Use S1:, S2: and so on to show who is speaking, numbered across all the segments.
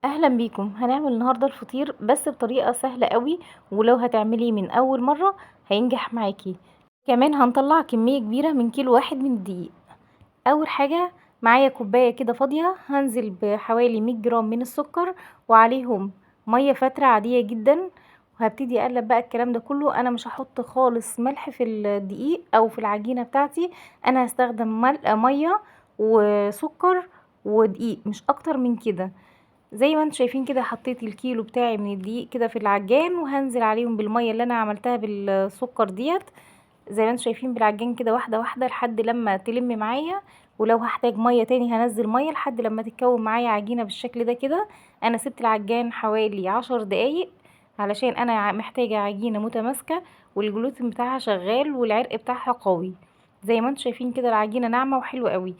S1: اهلا بيكم. هنعمل النهارده الفطير بس بطريقة سهلة قوي، ولو هتعمليه من اول مرة هينجح معاكي. كمان هنطلع كمية كبيرة من كيلو واحد من الدقيق. اول حاجة معايا كوباية كده فاضية، هنزل بحوالي 100 جرام من السكر وعليهم مية فاتره عادية جدا، وهبتدي اقلب بقى الكلام ده كله. انا مش هحط خالص ملح في الدقيق او في العجينة بتاعتي، انا هستخدم مية وسكر ودقيق، مش اكتر من كده. زي ما انتم شايفين كده حطيت الكيلو بتاعي من الدقيق كده في العجان، وهنزل عليهم بالمية اللي انا عملتها بالسكر ديت زي ما انتم شايفين بالعجان كده واحدة واحدة لحد لما تلم معايا. ولو هحتاج مية تاني هنزل مية لحد لما تتكون معايا عجينه بالشكل ده كده. انا سبت العجان حوالي 10 دقايق علشان انا محتاجه عجينه متماسكة والجلوتين بتاعها شغال والعرق بتاعها قوي. زي ما انتم شايفين كده العجينة ناعمة وحلوه قوي.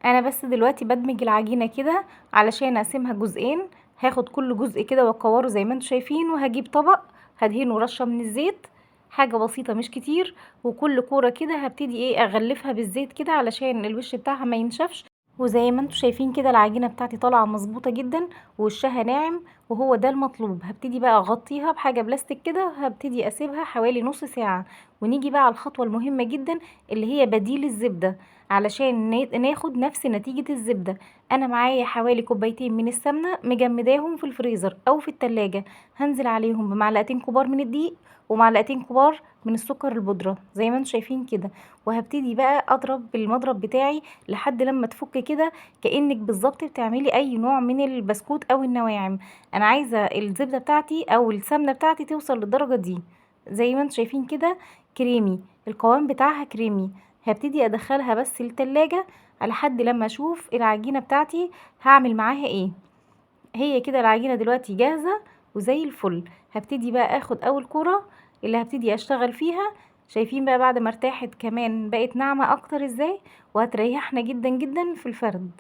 S1: انا بس دلوقتي بدمج العجينة كده علشان اقسمها جزئين، هاخد كل جزء كده واكوره زي ما انتم شايفين، وهجيب طبق هدهنه رشه من الزيت، حاجة بسيطة مش كتير، وكل كورة كده هبتدي اغلفها بالزيت كده علشان الوش بتاعها ما ينشفش. وزي ما انتم شايفين كده العجينة بتاعتي طالعه مظبوطة جدا ووشها ناعم، وهو ده المطلوب. هبتدي بقى اغطيها بحاجة بلاستيك كده، هبتدي اسيبها حوالي نص ساعة. ونيجي بقى على الخطوة المهمة جدا اللي هي بديل الزبدة علشان ناخد نفس نتيجة الزبدة. انا معايا حوالي كوبايتين من السمنة مجمداهم في الفريزر او في التلاجة، هنزل عليهم بمعلقتين كبار من الدقيق ومعلقتين كبار من السكر البودره زي ما انتم شايفين كده، وهبتدي بقى اضرب بالمضرب بتاعي لحد لما تفك كده، كانك بالظبط بتعملي اي نوع من البسكوت او النواعم. انا عايزه الزبدة بتاعتي او السمنة بتاعتي توصل للدرجة دي زي ما انتم شايفين كده، كريمي، القوام بتاعها كريمي. هبتدي ادخلها بس التلاجة على حد لما اشوف العجينة بتاعتي هعمل معاها ايه. هي كده العجينة دلوقتي جاهزة وزي الفل. هبتدي بقى اخد اول كرة اللي هبتدي اشتغل فيها. شايفين بقى بعد ما ارتاحت كمان بقت ناعمة اكتر ازاي، وهتريحنا جدا جدا في الفرد.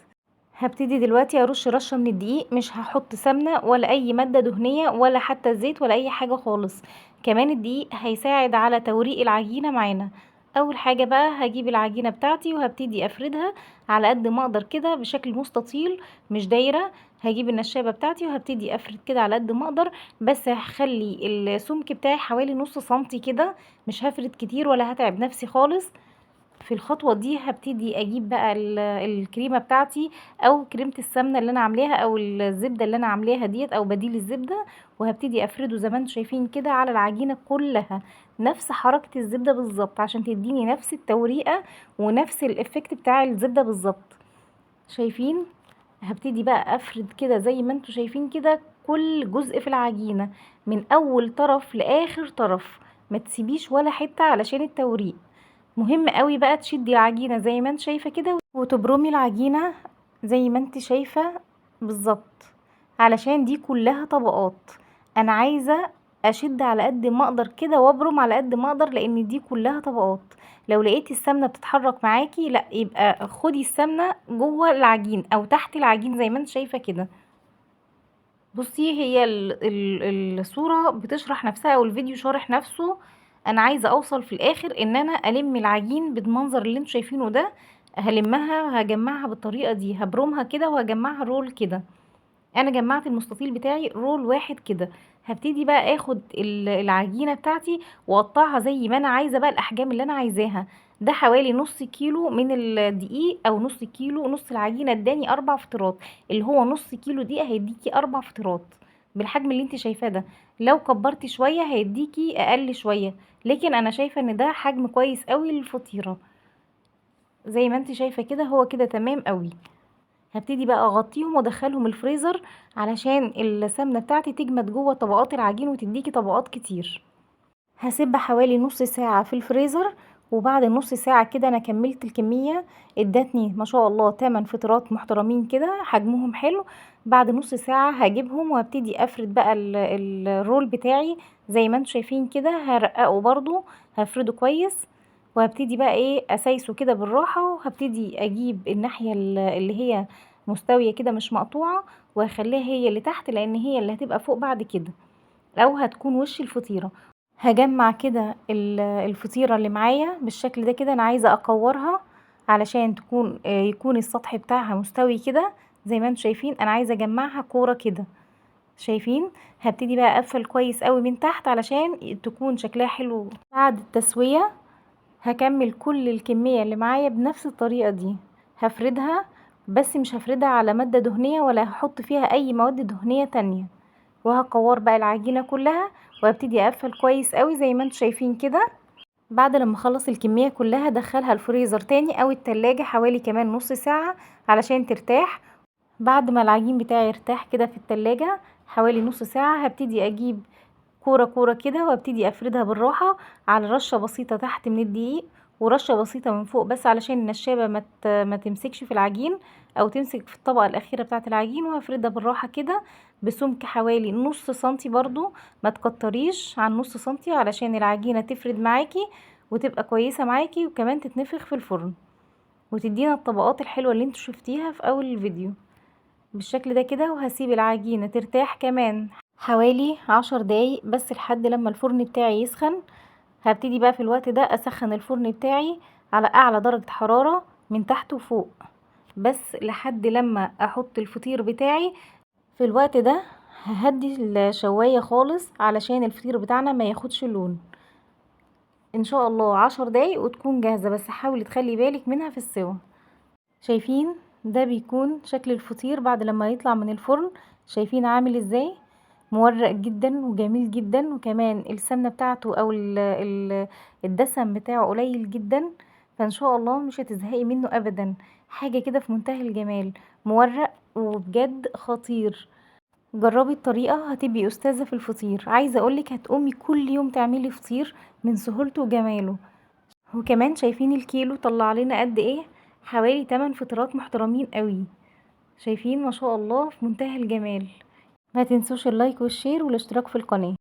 S1: هبتدي دلوقتي ارش رشة من الدقيق، مش هحط سمنة ولا اي مادة دهنية ولا حتى زيت ولا اي حاجة خالص. كمان الدقيق هيساعد على توريق العجينة معانا. اول حاجة بقى هجيب العجينة بتاعتي وهبتدي افردها على قد ما اقدر كده بشكل مستطيل مش دايرة. هجيب النشابة بتاعتي وهبتدي افرد كده على قد ما اقدر، بس هخلي السمك بتاعي حوالي نص سنتي كده، مش هفرد كتير ولا هتعب نفسي خالص. في الخطوة دي هبتدي اجيب بقى الكريمة بتاعتي او كريمة السمنة اللي انا عاملاها او الزبدة اللي انا عاملاها ديت او بديل الزبدة، وهبتدي افرده زي ما انتم شايفين كده على العجينة كلها، نفس حركة الزبدة بالظبط عشان تديني نفس التوريقة ونفس ال effect بتاع الزبدة بالظبط. شايفين؟ هبتدي بقى افرد كده زي ما انتم شايفين كده كل جزء في العجينة من اول طرف لاخر طرف، ما تسيبيش ولا حتة علشان التوريق. مهم قوي بقى تشدي العجينة زي ما انت شايفة كده وتبرمي العجينة زي ما انت شايفة بالظبط، علشان دي كلها طبقات. انا عايزة اشد على قد ما اقدر كده وابرم على قد ما اقدر لان دي كلها طبقات. لو لقيتي السمنة بتتحرك معاكي لا، يبقى خدي السمنة جوه العجين او تحت العجين زي ما انت شايفة كده. بصي هي الصورة بتشرح نفسها او الفيديو شارح نفسه. انا عايزة اوصل في الاخر ان انا الم العجين بالمنظر اللي انتوا شايفينه ده، هلمها هجمعها بالطريقة دي، هبرمها كده وهجمعها رول كده. انا جمعت المستطيل بتاعي رول واحد كده. هبتدي بقى اخد العجينة بتاعتي واقطعها زي ما انا عايزة بقى الاحجام اللي انا عايزاها. ده حوالي نص كيلو من الدقيق او نص كيلو، نص العجينة اداني 4 فطيرات، اللي هو نص كيلو دقيق هيديكي 4 فطيرات بالحجم اللي انت شايفاه ده. لو كبرتي شوية هيديكي اقل شوية، لكن انا شايفة ان ده حجم كويس قوي للفطيرة. زي ما انت شايفة كده هو كده تمام قوي. هبتدي بقى اغطيهم وادخلهم الفريزر علشان السمنة بتاعتي تجمد جوه طبقات العجين وتديكي طبقات كتير. هسيبها حوالي نص ساعة في الفريزر، وبعد نص ساعة كده انا كملت الكمية، ادتني ما شاء الله 8 فطيرات محترمين كده حجمهم حلو. بعد نص ساعة هجيبهم وهبتدي افرد بقى الرول بتاعي زي ما انتم شايفين كده، هرققه برضو هفرده كويس، وهبتدي بقى اسايسه كده بالراحة. وهبتدي اجيب الناحية اللي هي مستوية كده مش مقطوعة وهخليها هي اللي تحت لان هي اللي هتبقى فوق بعد كده او هتكون وش الفطيرة. هجمع كده الفطيرة اللي معايا بالشكل ده كده، انا عايزة اكورها علشان يكون السطح بتاعها مستوي كده زي ما انتم شايفين انا عايزه اجمعها كورة كده. شايفين؟ هبتدي بقى اقفل كويس قوي من تحت علشان تكون شكلها حلو. بعد التسوية هكمل كل الكمية اللي معايا بنفس الطريقة دي، هفردها بس مش هفردها على مادة دهنية ولا هحط فيها اي مواد دهنية تانية، وهكور بقى العجينة كلها وابتدي اقفل كويس قوي زي ما انتم شايفين كده. بعد لما اخلص الكمية كلها ادخلها الفريزر تاني او التلاجة حوالي كمان نص ساعة علشان ترتاح. بعد ما العجين بتاعي يرتاح كده في التلاجة حوالي نص ساعة، هبتدي اجيب كورة كورة كده وابتدي افردها بالراحة على رشة بسيطة تحت من الدقيق ورشة بسيطة من فوق، بس علشان النشابة ما تمسكش في العجين او تمسك في الطبقة الاخيرة بتاعة العجين. وهفردها بالراحة كده بسمك حوالي نص سنتي، برضو ما تكتريش عن نص سنتي علشان العجينة تفرد معاكي وتبقى كويسة معاكي، وكمان تتنفخ في الفرن وتدينا الطبقات الحلوة اللي انتوا شفتيها في اول الفيديو بالشكل ده كده. وهسيب العجينة ترتاح كمان حوالي 10 دقايق بس لحد لما الفرن بتاعي يسخن. هبتدي بقى في الوقت ده اسخن الفرن بتاعي على اعلى درجة حرارة من تحت وفوق، بس لحد لما احط الفطير بتاعي. في الوقت ده ههدي الشواية خالص علشان الفطير بتاعنا ما ياخدش اللون. ان شاء الله 10 دقايق وتكون جاهزة، بس حاولي تخلي بالك منها في السوا. شايفين ده بيكون شكل الفطير بعد لما يطلع من الفرن؟ شايفين عامل ازاي؟ مورق جدا وجميل جدا، وكمان السمنة بتاعته او الدسم بتاعه قليل جدا، فان شاء الله مش هتزهقي منه ابدا. حاجة كده في منتهى الجمال، مورق وبجد خطير. جربي الطريقة هتبقي استاذة في الفطير. عايزة اقولك هتقومي كل يوم تعملي فطير من سهولته وجماله. وكمان شايفين الكيلو طلع لنا قد ايه؟ حوالي 8 فطيرات محترمين قوي. شايفين ما شاء الله في منتهى الجمال. ما تنسوش ال like وال share والاشتراك في القناة.